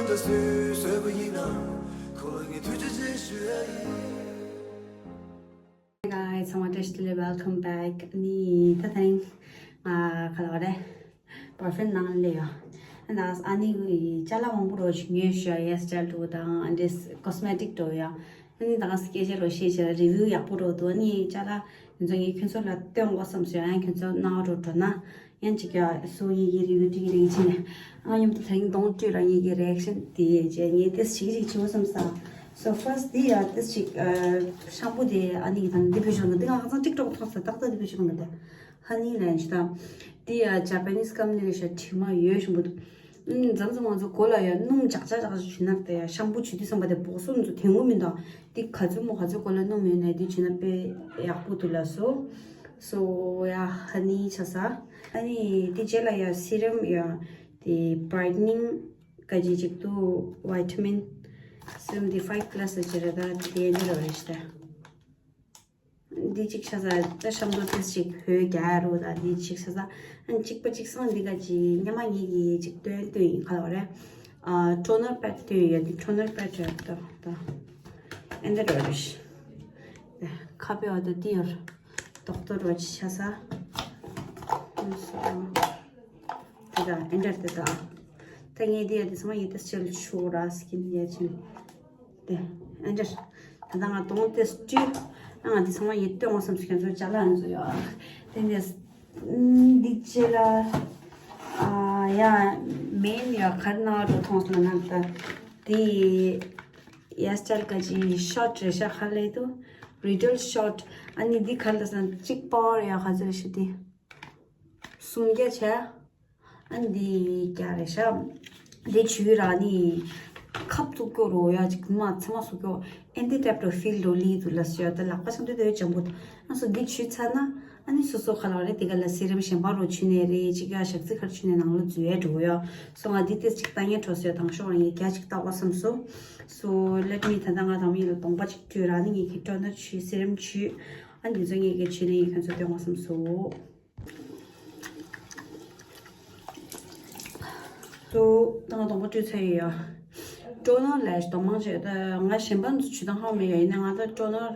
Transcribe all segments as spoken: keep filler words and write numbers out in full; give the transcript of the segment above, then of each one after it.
ད་སུས་བཟོས་པ་ཡིན་ན། ཁོ་ལ་ངས་ཐུགས་རྗེ་ཆེ་ཞུ་ཡ་ཡིན། Hey guys, ཚང་མ་བཀྲ་ཤིས་བདེ་ལེགས། Welcome back. ནི་ད་ཐེངས་ང་ག་ལ་བ་རེད། Boyfriend ནང་ལ་ཡོད། ཨ་ནི་ཨ་ནི་ཅ་ལག་མང་པོ་རོ་ཞིག་ཉོས་ཤག hair style འགྲོ་དང་ཨ་འདྲེས་cosmetic འགྲོ་ཡ། ཨ་ནི་ད་ག་སྐད་ཆ་རོ་བཤད་བྱས་review ཡག་པོ་རོ་འདུག་ཨ་ནི་ཅ་ལག་དེ་ཚོ་ངས་ཁྱོད་ཚོ་ལ་སྟོན་དགོས་བསམ་སོང་། ཨ་ཁྱོད་ཚོ་ནང་རོ་འགྲོ་ན་ཡང་ཅིག་ཡ་སུ་ཡི་གི་review ཏིག་རིག་ཅིག་ནས་ང་མཉམ་དུ་ད་རིང་གདོང་བཀྲུས་ར་ངེད་ཀྱི་reaction དེ་བྱས་ངས་ཏེས་ཞིག་ཅིག་བྱེད་དགོས་བསམ་ས། So first དེ་ཡ་ཏེས་ཞིག་shampoo དེ་ཨ་ནི་དང་འདི་བེད་སྤྱོད་ང་འདི་ང་ཧ་ཅང་ཀྲིག་ཀྲོག་མཐོང་ས། ཏག་ཏག་འདི་བེད་སྤྱོད་ང་འདི་ཧ་ནི་ལན་ཞིག་དང་། དེ་ཡ་Japanese company རེད་ཤག་དྲི་མ་ཡོད་ཞིམ་པོ་འདུག་ཨུམ་མཚམས་མཚམས་ང་ཚོ་མགོ་ལ་ཡ་སྣུམ་ཇག་ཇག་ཇག་ཇག་བྱུག་ན་དེ་ཡ་shampoo བྱུག་དུས་ཙམ་པ་དེ་སྦོག་སོ་ཚོ་དེ་ངོ་མི་འདུག་དེ་ག་ཚོད་མོ་ག་ཚོད་མགོ་ལ་སྣུམ་ཡོད་ནས་དེ་བྱུག་ན་དཔེ་ཡག་པོ་འདུག་ལ་སོ། So ཡ་ཧ་ནི་ཆ་ས། ཨ་ནི་དེ་རྗེས་ལ་ཡ་serum ཡ་དེ་brightening ག་ཅི་ཅིག་ཏུ་vitamin seventy five plus ཟེར་ར་ད་དེ་འདི་ར་རེད་ཤག་འདི་གཅིག་ཆ་ས་ད་ཤམ་ཏོ་ཏེས་ཅིག་བོད་རྒྱ་རུ་ད་འདི་གཅིག་ཆ་ས། ཨ་གཅིག་པ་གཅིག་སང་འདི་ག་ཅི་ཉི་མ་གཉིས་ཀྱི་ཅིག་སྟོན་སྟོན་ཡིན་ཁ་ལ་བ་རེད། ཨ་toner pad སྟོན་ཡོད་འདི་toner pad རེད་ད་ད་ཨེ་འདི་ར་རེད་ཤག་ཁ་པེ་བ་ད་འདི་ཡོད་ར་ཏོག་ཏོ་རོ་ཅི་ཆ་ས། དེ་དང་ཨེ་འདྲ་དེ་དང་། ད་ངས་དེ་ཡ་དེ་ཚང་མ་ཡིད་ད་ཆེར་ཆུ་ར་སི་ཀིན་ཡ་ཆེན། དེ་ཨེ་འདྲ། ད་ང་གདོང་དེ་སྤྲུལ། ང་དེ་ཚང་མ་ཡིད་སྟོན་བ་བསམ་ཞིག་ཁྱོད་ཚོ་ཅ་ལག་ཡོད་ཚོ་ཡོད། དེ་ནས་འདི་ཅེ་ལ་ཡ་མེན་ཡ་གར་ན་རོ་མཐོང་སོང་ན་ད་དེ་ཡ་སི་ཊལ་ག་ཅི་ཤོ་ཊི་རེད་ཤག་ཧ་ལས་དུ་རི་ཌལ་ཤོ་ཊི། ཨ་ནི་འདི་གར་ལ་སང་གཅིག་པོ་རེད་ཡ་ག་ཚོད་རེད་ཤག་དེ། སུམ་བརྒྱ་བྱས། ཨ་འདི་རྒྱ་རེད་ཤག་འདི་བྱུས་ར་ནི་ཁབ་བཙུགས་སྐྱོ་རོ་ཡ་ཅིག་མ་ཚེ་མ་སུ་སྐྱོ་ཨེ་འདི་ཊེབ་ཏོ་ཕིལ་རོ་ལི་དུ་ལ་སུ་ཡ་ད་ལག་པ་ཆང་དུ་དེ་ཅམ་པོ་ཨ་སུ་འདི་བྱུས་ཚར་ན་ཨ་ནི་སོ་སོ་ཁ་ལ་རེད་དེ་ག་ལ་སི་རམ་གཞན་པ་རོ་བྱུས་ནས་རེད་ཅིག་ཡ་ཞག་རྩི་ཁར་བྱུས་ནས་ནང་ལོ་འཛུལ་ཡ་འགྲོ་ཡ། སོ་ང་འདི་ཏེས་ཅིག་ལྟ་ཉན་འགྲོ་སོ་ཡ་དང་ཤོག་རང་ཡ་རྒྱ་ཅིག་ལྟ་བ་བསམ་སོ། སོ་ལེད་མི་ད་ད་ང་དང་མི་ཡ་ལ་གདོང་པ་ཅིག་བཀྲུས་ར་ནི་ངེད་ཀྱི་ཊོ་ནར་བྱུས་སི་རམ་བྱུས་ཨ་འདི་ཚོ་ངེད་ཀྱི་བྱུས་ནས་ངེད་ཁྱོད་ཚོ་སྟོན་བ་བསམ་སོ། སོ་ད་ང་གདོང་པ་བཀྲུས་ཚར་ཡོད་ཡ། ཊོ་ནར་ལས་གདོང་མང་ཆེ་ད་ང་གཞན་པ་ཚོ་བྱུས་དང་ཧ་མེད་ཡ་ཡིན་ན་ང་ད་ཊོ་ནར་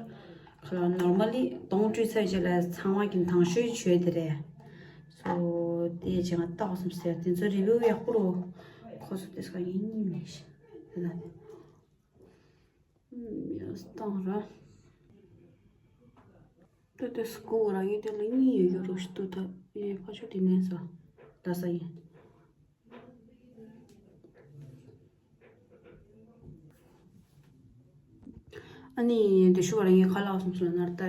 ཁ་ལ་ནོར་མ་ལི་གདོང་བཀྲུས་ཚར་རྗེས་ལ་ཚང་མ་གི་དང་ཤོས་བྱུས་དེ་རེད། སོ་དེ་བྱས་ང་ལྟ་བ་བསམ་སོ་ཡ་དེ་ཚོ་རི་བིའུ་ཡག་པོ་རོ་ཁོ་སོ་དེ་སྐ་ཡིན་ནི་ཤི་དེ་ན་དེ། ཡ་སྟོང་ར། ཏོ་ཏོ་སྐུ་ར་ཡོད་དེ་ལ་གཉིས་ཡོད་ཡོད་རོ་ཞིག་ཏུ་ད་ཡེ་ཕ་ཆོ་དེ་ནས་ས་ད་ས་ཡིན། ཨ་ནི་དེ་ཞུ་བ་ར་ངས་ཁ་ལག་སོང་སོང་ནར་ད་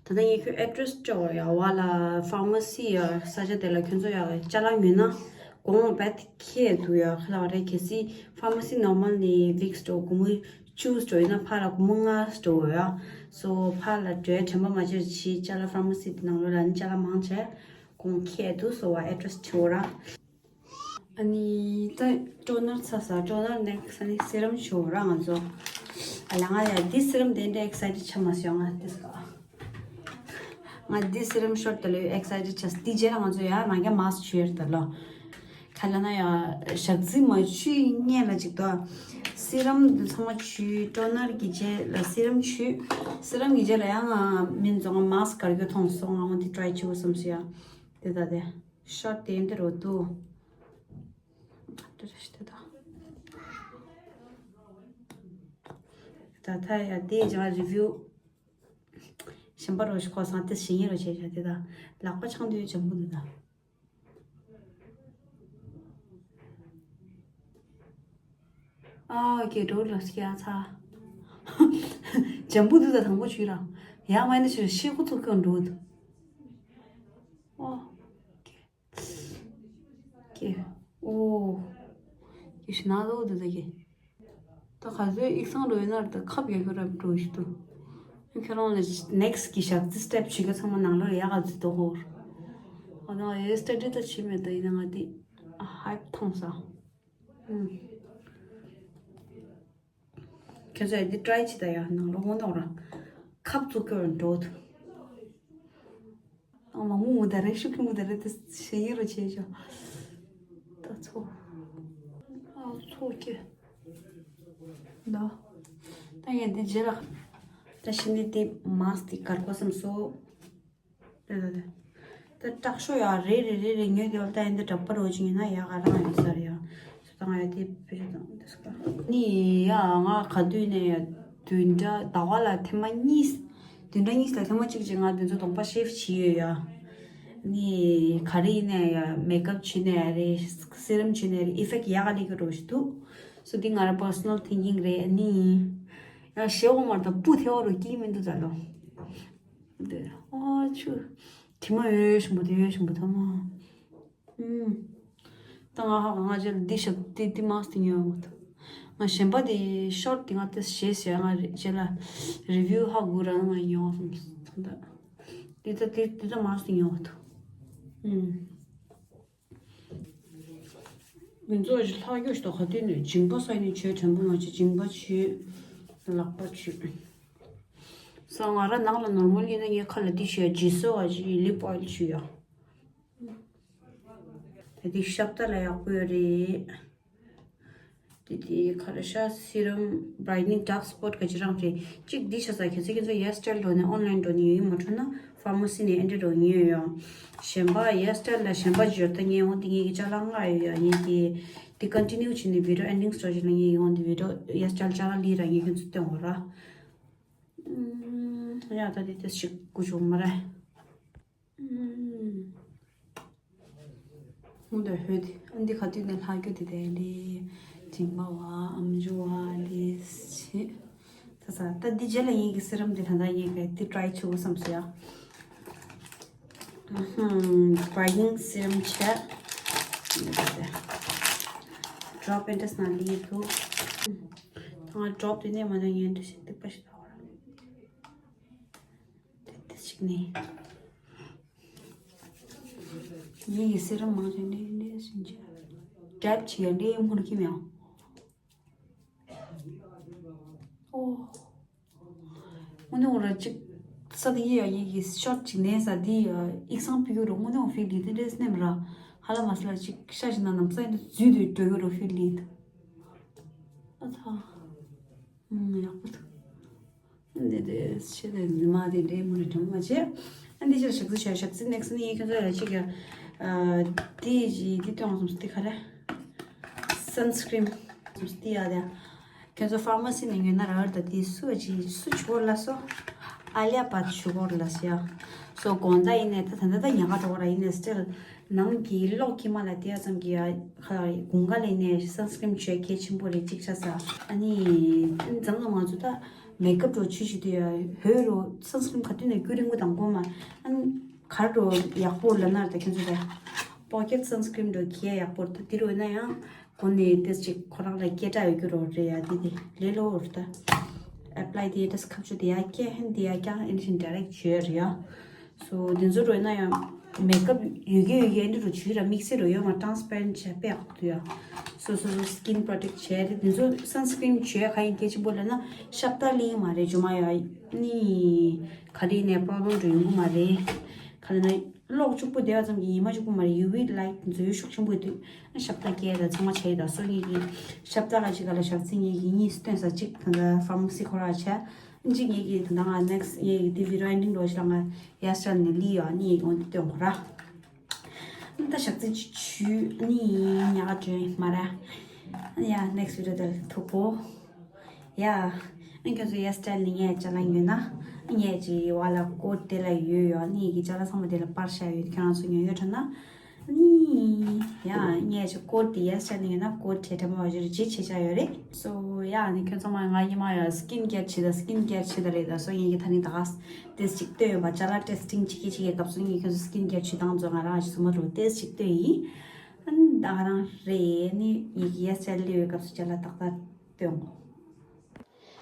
ད་ལྟ་ངས་ཁྱོད་ཨེ་ཌི་རེ་སི་སྤྲད་བར་ཡ་བ་ལ་ཕར་མ་སི་ཡ་ས་ཆ་དེ་ལ་ཁྱོད་ཚོ་ཡ་ཅ་ལག་ཉོས་ན་གོང་བད་ཁྱེད་འདུག་ཡ་ཁ་ལག་རེ་གལ་སྲིད་ཕར་མ་སི་ནོར་མལ་ནས་ཝིག་སི་སྤྲོ་སྒོར་མོ་བཅུ་སྤྲོ་ཡིན་ན་ཕར་ལ་སྒོར་མོ་ལྔ་སྤྲོ་ཡ། སོ་ཕར་ལ་འགྲོའི་དྲན་པ་མ་བརྗེད་ཅི་ཅ་ལག་ཕར་མ་སི་དེ་ནང་ལོ་ལ་ནི་ཅ་ལག་མང་ཆེ་གོང་ཁྱེད་འདུག་སོ་བ་ཨེ་ཌི་རེ་སི་བྲིས་འོ་ར། ཨ་ནི་ད་ཊོ་ནར་ཚ་ས་ཊོ་ནར་ནེག་སི་ཨ་ནི་སི་རམ་ཞུ་ར་ང་ཚོ། ཨ་ལ་ང་ཡ་འདི་སི་རམ་དེ་འདྲ་ཨེག་སའི་ཊེཌ་ཆ་མ་སོང་ང་དེ་སྐ་ང་འདི་སི་རམ་ཤོར་ཏེ་ལོས་ཨེག་སའི་ཊེཌ་ཆ་འདི་རྗེས་ལ་ང་ཚོ་ཡ་རང་རྒྱ་མ་སི་ཆུ་ཡར་ད་ལོ། ཁ་ལ་ན་ཡ་ཞག་རྩི་མ་ཆུ་ཉན་ལ་ཅིག་ཏོ། སི་རམ་འདི་ཚང་མ་ཆུ་ཊོ་ནར་གི་རྗེས་ལ་སི་རམ་ཆུ། སི་རམ་གི་རྗེས་ལ་ཡ་ང་མིན་ཚོ་ང་མ་སི་གར་གྱི་མཐོང་སོང་ང་འོ་འདི་ཊི་རའི་བྱེད་དགོས་བསམ་སོང་ཡ། དེ་ད་དེ། ཤོར་ཏེ་འདི་རུ་འདུག་ཏུ་རེ་ཤི་ཏེ་ད། ད་ད་ཡ་དེ་ཅང་རི་བིའུ་གཞན་པ་རུ་ཤི་ཁོ་སང་དེ་ཞིག་ཡིན་རུ་བྱས་བྱ་དེ་ད་ལག་པ་འཆང་དུས་ཇམ་པོ་འདི་ད། ཨ་ཀེ་འགྲོ་ལ་སྐྱ་ཚ། ཇམ་པོ་འདི་ད་དང་པོ་བྱུས་ར། ཡ་མ་ནི་ཤི་ཤི་ཁོ་ཚོ་ཀྱང་འགྲོ་འདུག་ཨོ། ཀེ། ཀེ། ཨོ། ཀེ་ཤི་ན་ལོ་དུ་ད་ཀེ། ད་ག་ཚོད་ཨིག་སང་རོ་ཡིན་ན་ད་ཁབ་ཡ་གི་རབ་འགྲོ་ཞིག་ཏུ། ཁྱེད་རང་ལ་ནེག་སི་གི་ཞག་རྩི་སི་ཊེབ་བྱེད་གི་ཚང་མ་ནང་ལོ་ཡ་ག་ཚོད་དོ་ཧོར། ཨ་ན་ཡེ་སི་ཊར་ཌེ་ད་བྱེད་མེད་ད་ཡིན་ན་ང་དེ་ཧའིབ་ཐོང་ས། ཨུམ། ཁྱོད་ཚོ་ཡ་འདི་ཊི་རའི་བྱེད་ད་ཡ་ནང་ལོ་སྔོན་ནོ་ར། ཁབ་བཙུགས་ཀྱི་འགྲོ་ཐུབ། ཨ་མ་མུ་མུ་ད་རེ་ཤུགས་ཀྱི་མུ་ད་རེ་དེ་ཤེས་ཡིན་རུ་བྱེད་ཤོག་ད་ཚོ། ཨ་ཚོ་ཀྱི། ད་ངས་འདི་རྗེས་ལ། ད་ཤི་ནི་དེ་མཱསི་དེ་གར་གོ་བསམ་སོ། རེད་རེད་རེད། ད་དྲག་ཤོས་ཡ་རེད་རེད་རེད་རེད། ངས་དེ་བ་ད་ཡིན་འདི་འདྲ་པ་རོ་ཅིག་ཡིན་ན་ཡ་ག་རང་ཡིན་ས་རེད་ཡ། སོ་ད་ང་ཡ་དེ་བེད་སྤྱོད་དང་དེ་སོ་ད། ནི་ཡ་ང་ག་དུས་ནས་ཡ་བདུན་ཕྲག་ཟླ་བ་ལ་ཐེངས་མ་གཉིས། བདུན་ཕྲག་གཉིས་ལ་ཐེངས་མ་གཅིག་ཅིག་ང་དེ་ཚོ་གདོང་པ་ཤེབ་བྱས་ཡོད་ཡ། ནི་ག་རེ་ཡིན་ནས་ཡ་མེག་ཨབ་བྱས་ནས་ཡ་རེད། སི་རམ་བྱས་ནས་རེད། ཨི་ཕེག་ཡག་ག་སླེབས་ཀྱི་རོ་ཞིག་འདུག་སོ་འདི་ང་རང་པར་སོ་ནལ་ཐིང་ཀིང་རེད། ཨ་ནི་ཡང་ཞེ་འོ་མར་དང་སྤུ་ཐེ་བ་རུ་སྐྱིད་མི་འདུག་ད་ལོ། འདི་ཨ་ཆུ་དྲི་མ་ཡོད་ཞིམ་པོ་དེ་ཡོད་ཞིམ་པོ་ཐ་མ། ཨུམ། ད་ང་ཧ་གོ་ང་རྗེས་ལ་འདི་ཞབས་འདི་འདི་མཱསི་དེ་ཉོ་ཡོང་གི་འདུག་ང་གཞན་པ་དེ་ཤོར་དེ་ང་དེ་ཞེས་ཟེར། ང་རྗེས་ལ་རི་བིའུ་ཧ་གོ་ར་ང་ཉོ་སོང་ད། འདི་ད་འདི་འདི་ད་མཱསི་དེ་ཉོ་གི་འདུག་ཨུམ། མི་ཚོགས་ཀྱི་ལྷག་རྒྱུ་ཞིག་དང་ག་དུས་ནས་སྦྱིན་པ་ས་ནས་བྱས་དྲན་པོ་མ་བྱས་སྦྱིན་པ་བྱས་ལག་པ་བྱས། ས་ང་ར་ནང་ལ་ནོར་མལ་ཡིན་ན་ངའི་ཁ་ལ་འདི་བྱས་ལྗིད་སོ་བ་ཅིག་ལིབ་ཨོ་ཡལ་བྱས་ཡ། ད་འདི་ཤབ་ཏ་ལ་ཡག་པོ་ཡོད་རེད། དེ་དེ་ཁ་ལ་ཤ་སི་རམ་བྷ་རའི་ཊི་ནིང་ཌརྐ་སི་པོཊ་ག་ཅི་རང་རེད། གཅིག་འདི་ཤ་ས་ཁྱེད་ཚོ་ཁྱེད་ཚོ་ཡ་སི་ཊལ་འགྲོ་ནས་ཨོན་ལན་འགྲོ་ནས་ཡོད་མ་འཕྲོད་ན་ཕར་མ་སི་ནས་ཨེ་འདྲ་འགྲོ་ཉོས་ཡོང་། གཞན་པ་ཡ་སི་ཊལ་ལ་གཞན་པ་འབྱོར་ད་ངས་འོང་དེ་ངས་ཀྱི་ཅ་ལག་ལྔ་ཡོད་ཡ། ངས་ཀྱི་དེ་ཀོན་ཊི་ནིའུ་བྱས་ནས་བི་ཌིའོ་ཨེན་ཌིང་སི་འགྲོ་བྱས་ན་ངས་ཡོང་དེ་བི་ཌིའོ་ཡ་སི་ཊལ་ཅ་ལག་ལི་ར་ངས་ཁྱེད་ཚོ་སྟོན་འོ་ར། ཡ་ད་དེ་དེ་ཞིག་དགུ་བྱུང་མ་རེད། ཧུང་དུ་ཧོད་ཨ་འདི་ག་དུས་ནས་ལྷག་རྒྱུ་དེ་དེ་འདི་མཇིང་པ་བ་ཨམ་ཅོག་བ་འདི་ཆེ། ས་ས་ད་འདི་རྗེས་ལ་ཡིན་གི་སི་རམ་འདི་ད་ད་ཡིན་གི་འདི་ཊི་རའི་བྱེད་དགོས་བསམ་སོ་ཡ། ཧུང་བ་ཡིན་སི་རམ་བྱས། ཌོ་རོབ་ཨེ་འདྲ་སྣ་ལི་ཐུ། ད་ང་ཌོ་རོབ་དེ་ནས་མ་ད་ཡན་འདྲ་ཞིག་སྡིག་པ་ཞིག་ད་བ་ར། དེ་ཞིག་ནས། ཡིན་གྱི་སི་རམ་མང་ཆེ་འདྲེ་འདྲེ་ཟིན་ཆེ། ཌེབ་ཆེ་ཡ་འདྲེ་ཡོང་ཁུར་གྱི་མེད། ཨོ། དངོས་གནས་འོ་ར་གཅིག་ས་དེ་ཡི་ཡ་ཡིན་གྱི་ཤོར་གཅིག་ནས་ས་དེ་ཡ་ཨིག་སང་ཕི་གུ་རུ་དངོས་གནས་འོ་ཕི་ལི་དེ་འདྲེ་སྣེམ་ར། ཧ་ལ་མ་སི་ལ་གཅིག་ཤ་ཞིག་ན་ནམ་ས་ཡིན་དུ་འཛུལ་དུ་འགྲོ་གི་རུ་ཕི་ལི། ཨ་ཚ། ཡག་པོ་འདུག་འདི་འདྲའི་ཆེད་དུ་ཉི་མ་དེ་འདྲའི་མུ་རེ་དྲན་མ་བྱེད། ཨ་འདི་ཕྱིར་ཞག་རྩི་བྱས་ཞག་རྩི་ནེག་སི་ནི་ཡིན་ཁྱོད་ཚོ་ཡ་གཅིག་ཡ། འདི་ཞིག་འདི་སྟོན་སོང་སྟེ་ག་རེ། སན་སི་ཀྲིན་སོང་སྟེ་ཡ་དེ། ཁྱོད་ཚོ་ཕར་མ་སི་ནས་ཉོས་ན་ར་བར་ད་དེ་སུ་ཅི་སུ་ཆུ་བོར་ལ་སོ། ཨ་ལི་ཡ་བྷ་ཆུ་བོར་ལ་སི་ཡ། སོ་དགོང་དག་ཡིན་ནས་ད་ད་ད་ད་ཉག་ག་འགྲོ་བ་ར་ཡིན་ནས་སི་ཊིལ། ནང་གི་གློག་ཁྱི་མ་ལ་དེ་ཙམ་གྱི་ཡ་ཁ་དགུན་ཁ་ལས་ནས་སན་སི་ཀྲིན་བྱོས་གལ་ཆེན་པོ་རེད་གཅིག་ཆ་ས། ཨ་ནི་འཛམ་གླིང་ང་ཚོ་ད་མེག་ཨབ་འགྲོ་ཆུ་ཞིག་དུ་ཡ་ཧོས་རོ་སན་སི་ཀྲིན་ག་དུས་ནས་རྒྱུ་རིང་པོ་དང་པོ་མ་ཨ་ནི་གར་འགྲོ་ཡག་པོ་ལ་ན་ད་ཁྱོད་ཚོ་ད་པོ་ཀེ་ཊི་སན་སི་ཀྲིན་འགྲོ་གལ་ཡག་པོ་ད་དེ་རུ་ན་ཡང་གོ་ནས་ཏེས་ཅིག་ཁོ་རང་ལ་སྐད་གྲགས་ཡོད་རྒྱུ་རོ་རེད་ཡ་དེ་དེ་ལས་ལོ་རུ་ད་ཨེ་པ་ལའི་དེ་ཏེས་ཁབ་ཆུ་དེ་ཡ་སྐད་ཧན་དེ་ཡ་ཀྱང་ཨེ་ནི་ཤིན་ཌའི་རེག་བྱོས་རེད་ཡ། སོ་དེ་ཚོ་རོལ་ན་ཡང་མེག་ཨབ་ཡོད་གི་ཡོད་གི་འདི་རུ་བྱུས་ར་དམིགས་བསལ་རུ་ཡོད་མ་ཊ་རན་སི་པེ་རེན་ཊི་བྱས་པས་ཨག་ཏུ་ཡ། སོ་སོ་སོ་སི་ཀིན་པྲོ་ཊེག་བྱས་རེད། དེ་ཚོ་སན་སི་ཀྲིན་བྱས་ག་ཡིན་སྐད་ཆེན་པོ་ལབ་ན་ཤབ་ཏ་ལིང་མ་རེད་ཇོ་མ་ཡ་ནི་ག་རེ་ནས་པྲོབ་ལེམ་འགྲོ་ཡོང་གི་མ་རེད། ག་ལ་ན་གློག་གཅིག་པུ་བསྡད་པ་ཙམ་གྱིས་ཉི་མ་གཅིག་པུ་མ་རེད། ཡུ་ཝི་ལའིཊ་འཛུལ་ཤུགས་ཆེན་པོ་དུས་ཤབ་ཏ་སྐྱེལ་དང་ཚང་མ་བྱས་དང་སོ་ངེད་ཀྱི་ཤབ་ཏ་ལ་གཅིག་ག་ལ་ཞག་ཚི་ངེད་ཀྱི་གཉིས་སུ་སྟོན་ས་གཅིག་ད་ལྟ་ཕར་མ་སི་ཁོ་ར་བྱས། གཅིག་ངེད་ཀྱི་ད་ལྟ་ང་ནེག་སི་ངེད་ཀྱི་དེ་བི་ཌིའོ་ཨེན་ཌིང་འགྲོ་ཞིག་ལ་ང་ཡ་སི་ཊལ་ནས་ལི་ཡོ་ཨ་ནི་ཡོང་དུ་སྟོན་གོ་ར། ད་ཞག་ཚི་ཆུ་ཆུ་ཨ་ནི་ཉག་ག་བྲོས་མ་ར། ཡ་ནེག་སི་བི་ཌིའོ་དེ་ལ་ཐུག་གོ། ཡ། ཨ་ཁྱོད་ཚོ་ཡ་སི་ཊལ་ནི་ངས་ཅ་ལག་ཉོས་ན། ངས་ཀྱི་བ་ལ་ཀོ་ཊི་དེ་ལ་ཡོད་ཡོད་ནི་གི་ཅ་ལག་ཚང་མ་དེ་ལ་པར་བཞག་ཡོད། ཁྱེད་རང་ཚོ་ཉོ་ཡོད་དྲན་ན། ནི། ཡ་ངས་ཀྱི་ཀོ་ཊི་དེ་ཡ་སི་ཊལ་ནི་ཉོས་ན་ཀོ་ཊི་དྲ་མ་བ་ཇི་རུ་ཇི་ཆེ་ཆ་ཡོད་རེད། སོ་ཡ་ནི་ཁྱོད་ཚང་མ་ང་ཡི་མ་ཡ་སི་ཀིན་ཀེར་བྱེད་ད་སི་ཀིན་ཀེར་བྱེད་ད་རེད་ད་སོ་ངས་ཀྱི་ད་ནི་ད་ག་ཏེས་ཅིག་ལྟོས་ཡོད་པ་ཅ་ལག་ཊེས་ཊིང་བྱེད་ཀྱི་བྱེད་ཀྱི་སྐབས་སུ་ངས་ཁྱོད་ཚོ་སི་ཀིན་ཀེར་བྱེད་སྟངས་ཚོ་ང་རང་ཞིག་སུ་མ་རུ་ཏེས་ཅིག་ལྟོས་ཡིན། ཨ་ནི་ད་ག་རང་རེད་ནི་ངས་ཀྱི་ཡ་སི་ཊལ་ལི་ཡོད་སྐབས་སུ་ཅ་ལག་ཏག་ཏག་སྟོན་གོ།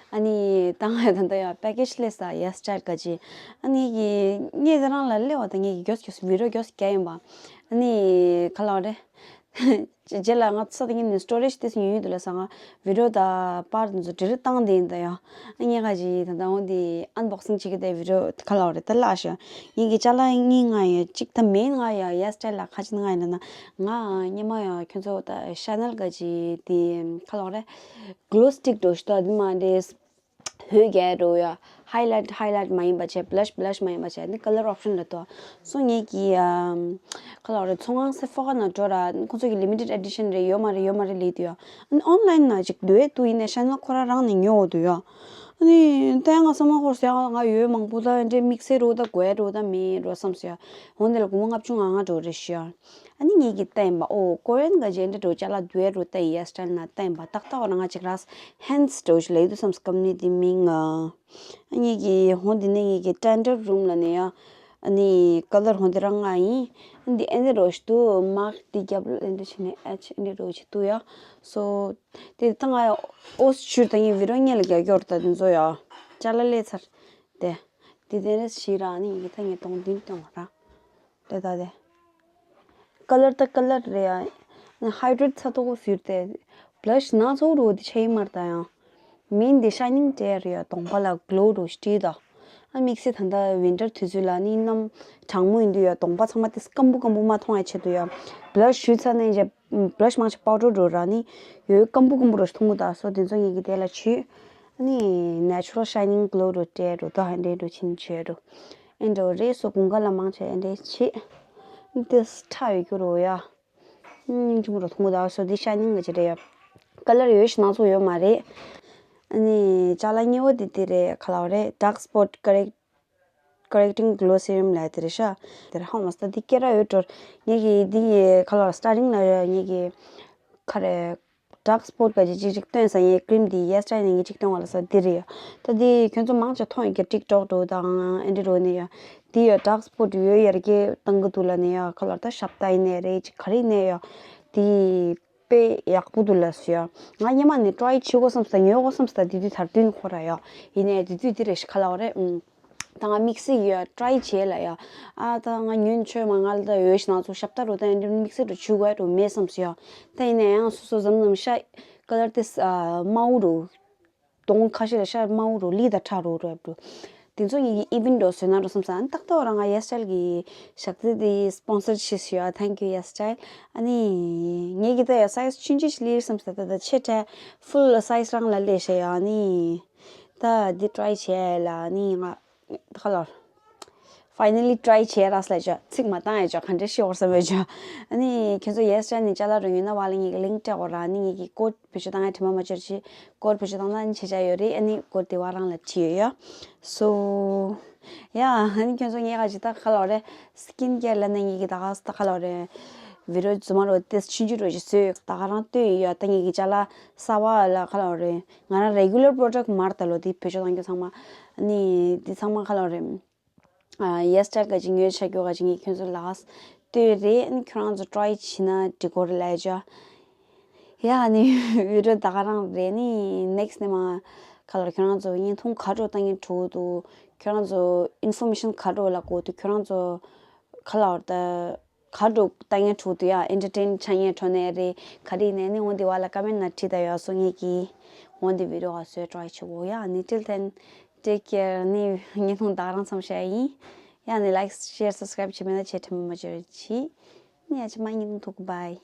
ཨ་ནི་ད་ང་ད་ལྟ་ཡང་པེ་ཀེ་ཇི་སླེབས་ས་ཡ་སི་ཊལ་ག་ཅི། ཨ་ནི་གི་ངས་དེ་རང་ལ་སླེབས་པ་དང་ངས་ཀྱི་མགྱོགས་མགྱོགས་བི་ཌིའོ་མགྱོགས་རྒྱག་ཡིན་པ། ཨ་ནི་ག་ལ་བ་རེད། རྗེས་ལ་ང་ཚོ་ད་ངས་ནི་སི་ཊོ་རེ་ཇི་དེ་ཡོད་དུས་ལ་ས་ང་བི་ཌི་ཡོ་དང་པར་དེ་ཚོ་ཌི་ལིཊ་བཏང་དེ་ཡིན་ད་ཡ། ངས་ཁ་ཅིག་ད་ལྟ་འོ་འདི་ཨན་བོག་སིང་བྱེད་ཀྱི་དེ་བི་ཌི་ཡོ་ཁ་ལག་རེད་ད་ལགས་ཤག་ངས་ཀྱི་ཅ་ལག་གཉིས་ང་ཡ་གཅིག་ད་མེན་ང་ཡ་ཡ་སི་ཊལ་ལ་ཁ་ཅིག་ང་ཡ་ན་ན་ང་སྔོན་མ་ཡ་ཁྱོད་ཚོ་ད་ཤ་ནལ་ག་ཅིག་དེ་ཁ་ལག་རེད། གློ་སི་ཊིག་འགྲོ་ཤི་ད་དེ་མ་རེད། ཧོད་རྒྱག་འགྲོ་ཡ། ཧའི་ལའིཊ་ཧའི་ལའིཊ་མ་ཡིན་པ་བྱས། བྷི་ལ་ཤི་བྷི་ལ་ཤི་མ་ཡིན་པ་བྱས། འདི་ཀ་ལར་ཨོབ་ཤན་རེད་དོ། སོ་ངེད་ཀྱི་ཨམ། ཁ་ལག་རེད། ཚོང་ཁང་སེ་ཕོ་ཁ་ན་འགྲོ་ར། ཁོ་ཚོ་གི་ལི་མི་ཊེཌ་ཨེ་ཌི་ཤན་རེད། ཡོད་མ་རེད་ཡོད་མ་རེད་ལས་དུ་ཡ། ཨ་ནི་ཨོན་ལའིན་ན་ཅིག་འདུག་ཨེ་འདུག་ཡིན་ནའི་ཤ་ནལ་ཁོ་རང་རང་ནས་ཉོ་འོ་འདུག་ཡ། ཨ་ནི་ད་ང་བསམ་བློ་འཁོར་སོང་ཡ། ང་ཡོད་མང་པོ་ད་འདྲེ་དམིགས་བསལ་རུ་ད་དགོས་རུ་ད་མེད་རུ་བསམ་སོང་ཡ། འོ་འདི་ལ་སྒོར་མོ་ལྔ་བཅུ་ང་ལྔ་འགྲོ་རེད་ཤི་ཡ། ཨ་ནི་ངེད་ཀྱི་བསྟན་པ་ཨོ་ཀོ་རི་ཡན་ག་ཇེ་འདྲ་འགྲོ་ཅ་ལག་འདུས་རུ་བསྟན་ཡ་སི་ཊལ་ན་བསྟན་པ་ཏག་ཏག་ར་ང་ཅིག་ར་ཧན་སི་འགྲོ་ཞིག་ལེགས་འདུག་བསམ་སྐམ་ནི་དེ་མིང་ཨ། ངེད་ཀྱི་ཧོན་དེ་ནས་ངེད་ཀྱི་སྟན་ཌར་རུམ་ལ་ནས་ཡ། ཨ་ནི་ཀ་ལར་ཧོན་དེ་རང་ང་ཡིན། ཨ་ནི་ཨེ་འདྲ་རོ་ཞིག་འདུག་མག་དེ་རྒྱབ་ལ་ཨེ་འདྲ་བྱས་ནས་ཨ་ཆེ་ཨེ་འདྲ་རོ་ཞིག་འདུག་ཡ། སོ། དེ་ད་ང་ཨོ་ཞུ་ད་ངས་བི་རོ་ཉེ་ལ་རྒྱག་རྒྱོར་ད་དེ་ཚོ་ཡ། ཅ་ལག་ལས་ཚར། དེ། དེ་དེ་རེ་ཞིག་ར་ཨ་ནི་ངེད་ད་ངས་གདོང་འདི་སྟོན་ར། དེ་ད་དེ། ཀ་ལར་ད་ཀ་ལར་རེད་ཡ། ཧའི་ཌྲེཊ་ཚ་ཏོག་གོ་ཟུར་ཏེ། བྷི་ལ་ཤི་ནང་ཚོགས་རུ་དེ་ཆ་ཡི་མར་ད་ཡང་། མིན་དེ་ཤའི་ནིང་ཏྲེ་རེད་ཡ། གདོང་པ་ལ་གློ་རུ་སྤྲིས་ད། ཨ་དམིགས་བསལ་ད་ལྟ་ཝིན་ཊར་དུས་ཚོད་ལ་ནི་གནམ་གྲང་མོ་ཡིན་དུས་ཡ། གདོང་པ་ཚང་མ་དེ་སྐམ་པོ་སྐམ་པོ་མ་མཐོང་ཡ་ཆེད་དུ་ཡ། བྷི་ལ་ཤི་ཞུས་ཚར་ནས་རྗེས་བྷི་ལ་ཤི་མང་ཆེ་པའུ་ཌར་རུ་ར་ནི། ཡོད་སྐམ་པོ་སྐམ་པོ་རུ་མཐོང་གི་ད། སོ་དེ་ཚོ་ངེད་ཀྱི་དེ་ལ་བྱུས། ཨ་ནི་ནེ་ཅུ་རལ་ཤའི་ནིང་གློ་རུ་སྤྲས་རུ་ད་ཧན་དེ་རུ་ཕྱིན་བྱས་རུ། ཨེ་འདྲ་རེད། སོ་དགུན་ཁ་ལ་མང་ཆེ་ཨེ་འདྲ་བྱེད། དེ་ཁྲ་ཡོད་རྒྱུ་རུ་ཡ། ཨུམ་ཆུང་རུ་མཐོང་གི་ད། སོ་དེ་ཤའི་ནིང་གི་ཅི་རེད་ཡ། ཀ་ལར་ཡོད་ཤི་ནང་ཚོ་ཡོད་མ་རེད། ཨ་ནི་ཅ་ལག་གཉིས་པོ་དེ་དེ་རེད། ཁ་ལག་རེད། ཌརཀ་སི་པོཊ་ཀོ་རེཀ་ཀོ་རེཀ་ཊིང་གློ་སི་རམ་ལབ་དེ་རེད་ཤག་དེ་རེད། ཧ་མ་སྟ་དེ་སྐད་ར་ཡོད་འགྲོ། ངེད་ཀྱི་དེ་ཡི་ཁ་ལག་སི་ཊར་ཊིང་ལ་ངེད་ཀྱི་ཁ་རེད། ཌརཀ་སི་པོཊ་ག་ཅིག་ཅིག་ཅིག་སྟོན་ས་ཡི་ཀྲིམ་དེ་ཡེ་སི་ཊར་ནས་ངེད་ཅིག་སྟོན་བ་ལ་ས་དེ་རེད་ཡ། ད་དེ་ཁྱོད་ཚོ་མང་ཆེ་མཐོང་ཡོད་ཀྱི་ཊིག་ཊོག་འགྲོ་དང་ཨེ་འདྲ་རོ་ནས་ཡ། དེ་ཡ་ཌརཀ་སི་པོཊ་ཡོད་ཡར་རྒྱས་བཏང་གི་འདུག་ལ་ནས་ཡ། ཁ་ལག་ད་ཞབས་ཏ་ཡིན་ནའི་རེད། ཅིག་ག་རེ་ཡིན་ནའི་ཡ། དེ་དཔེ་ཡག་པོ་འདུག་ལ་སུ་ཡ། ང་སྔོན་མ་ནས་ཊ་རའི་བྱེད་དགོས་བསམ་སྟེ་ཉོ་དགོས་བསམ་སྟེ་དེ་དུས་དར་དུས་ཁོ་ར་ཡ། ཡིན་ནའི་དེ་དུས་དེ་རེད་ཤི་ཁ་ལག་རེད། ཨུམ། ད་ང་དམིགས་བསལ་ཡ་ཊ་རའི་བྱས་ལ་ཡ། ཨ་ད་ང་ཉོན་ཆོས་མ་ང་ལ་ད་ཡོད་ཤི་ན་ཚོ་ཞབས་ཏ་རུ་ད་ཡ་འདི་དམིགས་བསལ་རུ་བྱུག་དགོས་རུ་མེད་བསམ་སོ་ཡ། ད་ཡིན་ན་ཡང་སོ་སོ་འཛམ་འཛམ་ཤ་ཀ་ལར་ཏེ་དམར་པོ་རུ། གདོང་ཁ་ཤས་ལ་ཤ་དམར་པོ་རུ་ལི་ད་ཁྲ་རུ་རུ་ཡབ་རུ། དེ་ཚོ་ངེད་ཀྱི་ཨི་ཝེན་ཊི་འགྲོ་བཟོས་ན་འགྲོ་བསམ་ས། ཨ་ནི་ཏག་ཏག་རང་ང་ཡེ་སི་ཊལ་གི་ཞག་རྩི་དེ་སི་པོན་སར་བྱས་སོ་ཡ། Thank you ཡེ་སི་ཊལ། ཨ་ནི་ངེད་ཀྱི་ད་ཡ་སའི་ཛི་ཆུང་ཆུང་ཞིག་ལེར་བསམ་ས། ད་ད་ཆེ་ཕྲ་ཕུལ་སའི་ཛི་རང་ལ་ལས་ཤེ་ཡ། ཨ་ནི། ད་འདི་ཊ་རའི་བྱས་ལ་ནི་ང་ཁ་ལོར། ཕའི་ནལ་ལི་ཊ་རའི་བྱས་ར་སླ་ཅོ། ཚིག་མ་བཏང་ཡ་ཅོ། ག་འདྲ་ཤི་བར་བསམ་ཡ་ཅོ། ཨ་ནི་ཁྱེད་ཚོ་ཡེ་སི་ཊལ་ནི་ཅ་ལག་རུ་ཡོད་ན་བ་ལ་ངེད་ཀྱི་ལིང་ཀི་སྤྲད་འོ་ར། ཨ་ནི་ངེད་ཀྱི་ཀོཌ་བེད་སྤྱོད་བཏང་ཡ་དྲི་མ་མ་བྱེད་ཅི། ཀོཌ་བེད་སྤྱོད་བཏང་ན་ཨ་ནི་ཆེ་ཆ་ཡོད་རེད། ཨ་ནི་ཀོཌ་དེ་བ་རང་ལ་བྲིས་ཡོད་ཡ། སོ། ཡ་ཨ་ནི་ཁྱེད་ཚོ་ངེད་ཀ་ཅི་ད་ཁ་ལོར་རེད། སི་ཀིན་ཀེར་ལ་ནི་ངེད་ཀྱི་ད་ག་ད་ཁ་ལོར་རེད། བི་ཌི་ཡོ་རྫུན་མ་རོ་ཏེ་ཆུང་ཆུང་རོ་ཞིག་བཟོས་ད་ག་རང་ལྟོས་ཡོད་ཡ། ད་ངེད་ཀྱི་ཅ་ལག་གསར་པ་ལ་ཁ་ལོར་རེད། ང་རང་རེ་གུ་ལར་པོ་རོ་ཌག་མར་ད་ལོ་དེ་བེད་སྤྱོད་བཏང་རྒྱུ་ཚང་མ། ཨ་ནི་དེ་ཚང་མ་ཁ་ལོར་རེད། ཨ་ཡེ་སི་ཊལ་ག་ཅིག་ཉོས་ཆ་རྒྱུ་ག་ཅིག་ངས་ཁྱོད་ཚོ་ལ་ལྟོས་རེད། ཨ་ནི་ཁྱོད་རང་ཚོ་ཊ་རའི་བྱས་ན་འགྲིག་གོ་རེད་ལབ་ཅོ། ཡ་ཨ་ནི་བི་ཌི་ཡོ་ད་ག་རང་རེད། ཨ་ནི་ནེག་སི་ཊི་ནས་མ་ཁ་ལོར་ཁྱོད་རང་ཚོ་བརྙན་ཐུང་ག་འདྲ་བཏང་གིན་འགྲོ་འདུག་ཁྱོད་རང་ཚོ་ཨིན་ཕོར་མེ་ཤན་ག་འདྲ་ལབ་དགོས་འདུག་ཁྱོད་རང་ཚོ་ཁ་ལོར་ད། ག་འགྲོ་ལྟ་ངན་འཁྲུག་ཏུ་ཡ་ཨེན་ཊར་ཊེན་ཆ་ངན་འགྲོ་ནས་རེད། ག་རེ་ནས་ནི་འོན་ཏེ་བ་ལ་ཀ་མེན་ན་བྲིས་ད་ཡོད་སོ་ངེད་ཀྱིས་འོན་ཏེ་བི་ཌི་ཡོ་ག་བཟོས་ཊ་རའི་བྱེད་གོ་ཡ། ནི་ཊིལ་ཐེན་ཊེག་ཀེར། ནི་བརྙན་ཐུང་ད་ག་རང་མཚམས་བཞག་ཡིན། ཡ་ནི་ལའིཀ་ཤེར་སབ་སི་ཀ་རའིབ་བྱེད་མེད་ན་བྱེད་ཐུབ་མ་བྱེད་རེད་ཅི། ནི་ཡ་ཅི་མ་བརྙན་ཐུང་ཐུག་བྷའི།